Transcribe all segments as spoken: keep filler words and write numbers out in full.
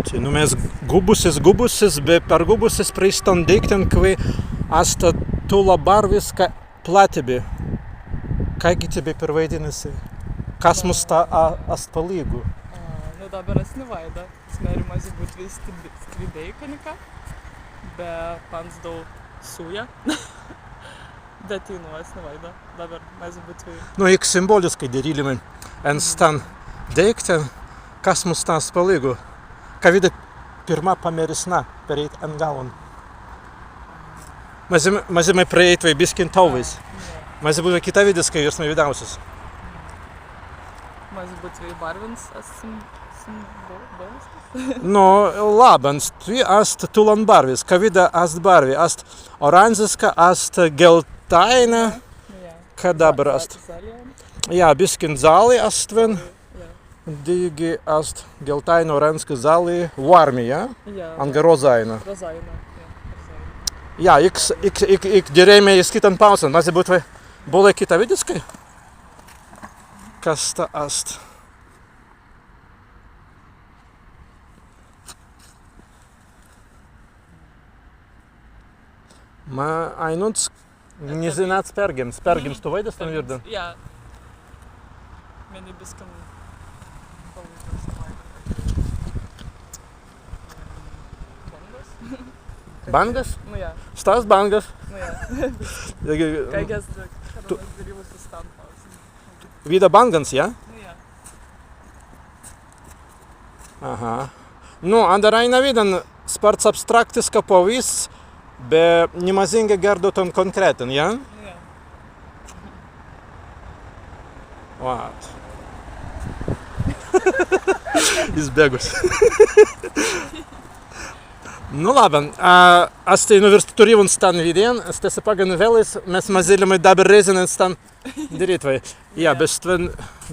Nū mes gūbusis, gūbusis, be pergūbusis prei stan deīktan, kwēi ast tūlanbarwiska platībi. Kāigi tebei perwaidinna si? Kas mums sta ast palīgu? Nu, dabber as ni waīda. As mēri, mazzi būtwei stwi deīktan nika, be panzdau sūja. Be teinū as ni waīda. Dabber mazzi būtwei. Nu, ik simbōliskai dirīlimai en stan deīktan, kas mums sta ast palīgu. Kawīda pirmā pamērisna pereit en galwan? Mazzimai, mazzimai preēitwei biskin tāwais. Mazzi būtwei kitawīdiskai wīrstmai widāwusis. Mazzi būtwei barwins, ast sim, sim bo-, boniskas. Nu, labban, stwi ast tūlanbarwis, kawīda ast barwi, ast oranžiska, ast geltaina, ka dabber ast? Zaljan. Jā, biskin zaljan ast stwen. Dīgi ast geltaina, oranžiska, zaljan, wārmi, jā? Anga rozaina. Rozaina, jā, rozaina. Jā, ik, ik, ik, ik dirēimai iz kitan pausan, mazzi būtwei būlai kitawīdiskai. Kas sta ast? Ma, ainunts, ni zināts, pergimps, pergimps, tu waīdi stan wīrdan? Jā. Mennei biskin palīdz. Bangas? Bangas? Nu jā. Stas bangas? Nu jā. Kāigi as dirīwusis stan pausan? Wīda bangans, jā? Nu jā. Aha. Nu, adder aīna widdan, spārts abstraktiska pawīsts, be ni mazīngi gērdautun kōnkretin, jā? Jā. Wat. Izbēgus. Nu, labban, a, as teinū wīrst turīwuns stan widdan, stesse paggan wēlis, mes mazīlimai dabber reizin en stan dirītwei. Jā, be stwen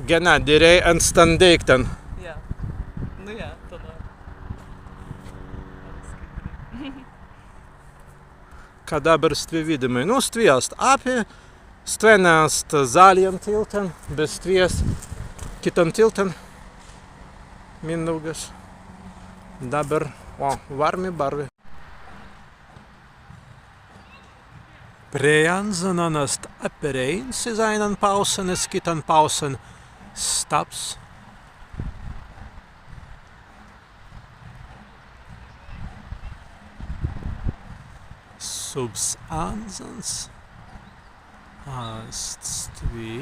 gennā dirēi en stan deīktan. Jā. Nu jā, tōna. Ka dabber stwi widāimai? Nu, stwi ast appi, stwen ast zaljan tiltan, be stwi ast kitan tiltan. Mindaugas. Dabber, o, wārmi barwi. Prei anzanan ast appereīns, iz aīnan pausan, iz kitan pausan stabs. Subs anzans ast stwi.